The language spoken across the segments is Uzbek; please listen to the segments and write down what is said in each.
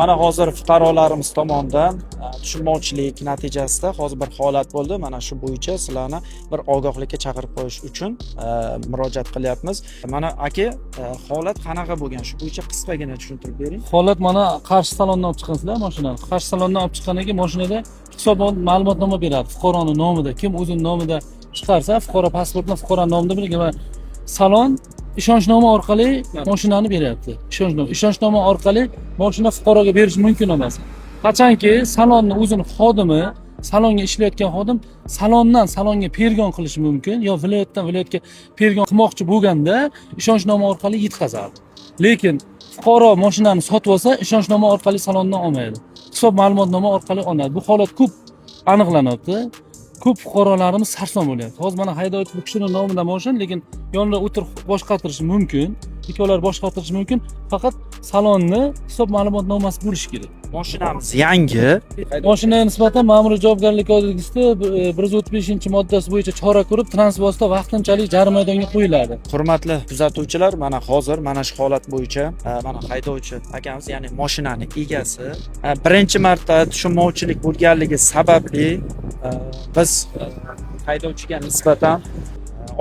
Mana hozir fuqarolarimiz tomonidan tushunmovchilik natijasida hozir bir holat bo'ldi. Mana shu bo'yicha sizlarni bir ogohlikka chaqirib qo'yish uchun murojaat qilyapmiz. Mana aka, holat qanaqa bo'lgan? Shu bo'yicha qisqagina tushuntirib bering. Holat mana Qarshi salondan olib chiqqansizlar mashinani. Qarshi salondan olib chiqqandan keyin mashinada hisob ma'lumotnoma beradi fuqaroni nomida. Kim o'zini nomida chiqarsa, fuqaro pasportini fuqaro nomida bergan va salon ishonchnoma orqali mashinani beryapti. Ishonchnoma orqali mashina fuqaroga berish mumkin emas. Qachonki salonni o'zini xodimi, salonga ishlayotgan xodim salondan salonga перегон qilishi mumkin yo viloyatdan viloyatga перегон qilmoqchi bo'lganda ishonchnoma orqali yetkazadi. Lekin fuqaro mashinani sotib olsa, ishonchnoma orqali salondan olmaydi. Hisob ma'lumotnoma orqali olinadi. Bu holat ko'p aniqlanyapti. Ko'p fuqarolarimiz sarson bo'lyapti. Hozir mana haydovchi, bu kishini nomida mashina, lekin yonida o'tirib boshqartirishi mumkin. Ikkovlari boshqartirishi mumkin. Faqat salonni hisob ma'lumotnomasi bo'lishi kerak. Mashinamiz yangi. Mashinaga nisbatan Ma'muriy javobgarlik kodeksida 135-moddasi bo'yicha chora ko'rib, transport vosita vaqtinchalik jarima maydonga qo'yiladi. Hurmatli kuzatuvchilar, mana hozir mana shu holat bo'yicha mana haydovchi akamiz, ya'ni mashinani egasi birinchi marta tushunmovchilik bo'lganligi sababli biz haydovchiga nisbatan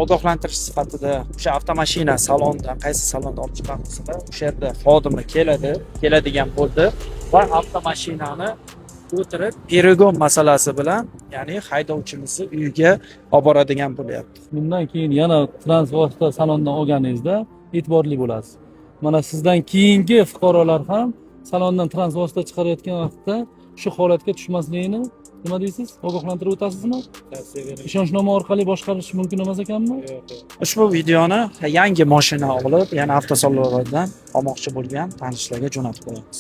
ogohlantirish sifatida o'sha avtomashina salondan, qaysi salonda olib chiqqan bo'lsalar, o'sha yerda xodimi keladi, keladigan bo'ldi va avtomashinani o'tirib перегон masalasi bilan, ya'ni haydovchimizni uyiga olib boradigan bo'lyapti. Bundan keyin yana transport vosita salondan olganingizda e'tiborli bo'lasiz. Mana sizdan keyingi fuqarolar ham salondan transport vosita chiqarayotgan vaqtda shu holatga tushmasligini, nima deysiz? Ogohlantirib o'tasizmi? Ishonchnoma orqali boshqarish mumkin emas ekanmi? Ushbu videoni yangi mashina olib, yana avtosalonlardan olmoqchi bo'lgan tanishlarga jo'natib qo'yamiz.